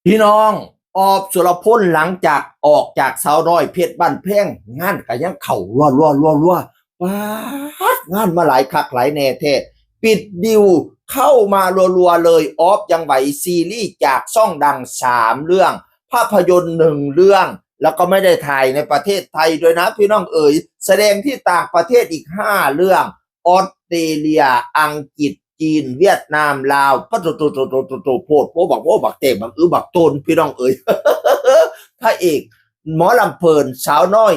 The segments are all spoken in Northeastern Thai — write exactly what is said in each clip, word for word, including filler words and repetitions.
พี่น้อง ออฟสุรพลหลังจากออกจากสาวน้อยเพชรบ้านแพง งานก็ยังเข้ารัวรัวรัวรัวป๊าดงานมาหลายคักหลายแน่แท้ ปิดดีลเข้ามารัวๆเลย ออฟยังไหว ซีรีส์จากช่องดังสามเรื่อง ภาพยนตร์หนึ่งเรื่อง แล้วก็ไม่ได้ถ่ายในประเทศไทยด้วยนะพี่น้องเอ๋ย แสดงที่ต่างประเทศอีกห้าเรื่อง ออสเตรเลีย อังกฤษ จีน เวียดนาม ลาว ปะโตโตโตโตโตโตโพดโพบักโพบักเตบักอึบักโตนพี่น้องเอ๋ย พระเอกหมอลำเพลินสาวน้อย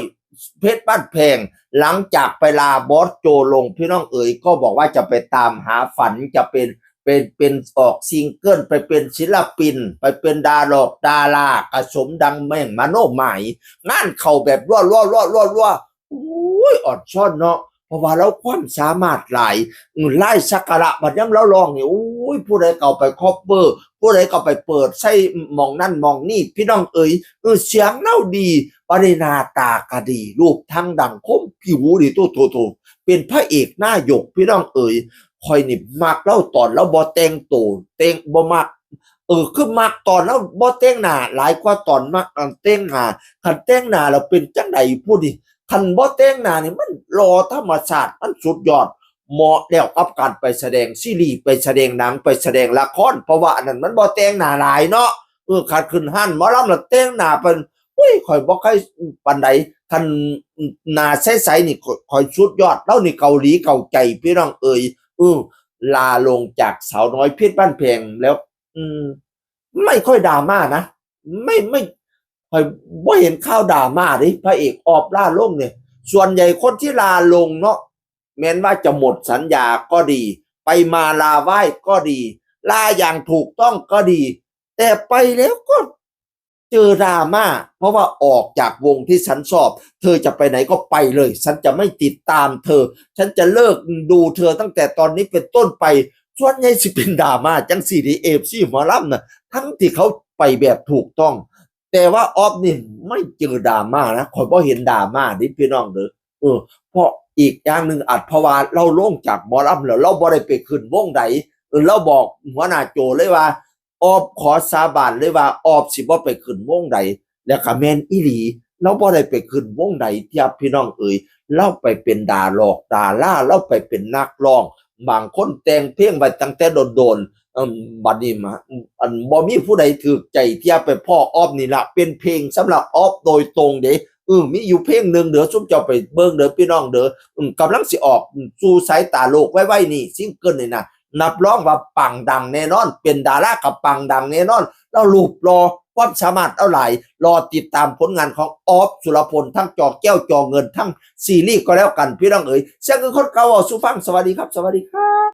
เพชรบ้านแพง หลังจากไปลาบอสโจลงพี่น้องเอ๋ย ก็บอกว่าจะไปตามหาฝันจะเป็นเป็นเป็นออกซิงเกิลไปเป็นศิลปิน ไปเป็นดาหลอกดารากระสมดังแม่งมโนหมาย งานเข้าแบบรัวรัวรัวรัวรัว โอ้ยอ่อนซ่อนเนาะ เพราะว่าเราความสามารถหลายอืมไล่สักการะบัดยามเราร้องนี่โอ้ยผู้ใดก็เอาไปคอปเวอร์ ผู้ใดก็ไปเปิดใส่หม่องนั่นหม่องนี่พี่น้องเอ๋ยเออเสียงเราดีปริหน้าตาก็ดี รูปทั้งดังคมผิวดีโตโตโตเป็นพระเอกหน้าหยกพี่น้องเอ๋ยข่อยนี่มักเล่าตอนเราบ่แต่งโตแต่งบ่มัก เออคือมักตอนเราบ่แต่งหน้าหลายกว่าตอนมักอันแต่งหน้าคันแต่งหน้าเราเป็นจังใดผู้นี่ คันบ่แต่งหน้านี่มันหล่อธรรมชาติมันสุดยอด เหมาะแล้วกับการไปแสดงซีรีส์ไปแสดงหนังไปแสดงละคร เพราะว่าอันนั้นมันบ่แต่งหน้าหลายเนาะเออคันขึ้นห้านหมอลำแล้วแต่งหน้าเป็นอุ้ยข่อยบ่เคยปานใดคันหน้าใสๆนี่ข่อยข่อยสุดยอดแล้วนี่เกาหลีเกาใจพี่น้องเอ๋ยเออลาลงจากสาวน้อยเพชรบ้านแพงแล้ว อืม ไม่ค่อยดราม่านะไม่ไม่ค่อยบ่เห็นข่าวดราม่าเด้พระเอกออฟลาลงเนี่ย ส่วนใหญ่คนที่ลาลงเนาะแม้นว่าจะหมดสัญญาก็ดี ไปมาลาไหว้ก็ดี ลาอย่างถูกต้องก็ดี แต่ไปแล้วก็เจอดราม่าเพราะว่าออกจากวงที่ฉันชอบ เธอจะไปไหนก็ไปเลย ฉันจะไม่ติดตามเธอ ฉันจะเลิกดูเธอตั้งแต่ตอนนี้เป็นต้นไป ส่วนใหญ่สิเป็นดราม่าจังสี่ดีเอฟซีหมอลำนะทั้งที่เขาไปแบบถูกต้อง แต่ว่าออฟนี่ไม่เจอดราม่านะข่อยบ่เห็นดราม่านี่พี่น้องเด้อเออเพราะอีกอย่างหนึ่งอาจเพราะว่าเราลงจากหมอลำแล้วเราบ่ได้ไปขึ้นวงใดเออเราบอกหัวหน้าโจเลยว่าออฟขอสาบานเลยว่าออฟสิบ่ไปขึ้นวงใดแล้วก็แม่นอีหลีเราบ่ได้ไปขึ้นวงใดเทียบพี่น้องเอ๋ยเราไปเป็นดาหลอกดาราเราไปเป็นนักร้องบางคนแต่งเพลงไว้ตั้งแต่โดนๆ เอิ่มบัดนี้มาอันบ่มีผู้ใดถืกใจเทียบไปพ้อออฟนี่ละเป็นเพลงสำหรับออฟโดยตรงเด้เออมีอยู่เพลงหนึ่งเด้อซุมเจ้าไปเบิ่งเด้อพี่น้องเด้ออืมกำลังสิออกสู่สายตาโลกไวๆนี่ซิงเกิลนี่นะนับรองว่าปังดังแน่นอน เป็นดารากับปังดังแน่นอนแล้วรูปหล่อความสามารถเอาหลายรอติดตามผลงานของออฟสุรพลทั้งจอแก้วจอเงินทั้งซีรีส์ก็แล้วกันพี่น้องเอ๋ยเสียงคือคนเก่าเอาสู่ฟังสวัสดีครับ สวัสดีครับ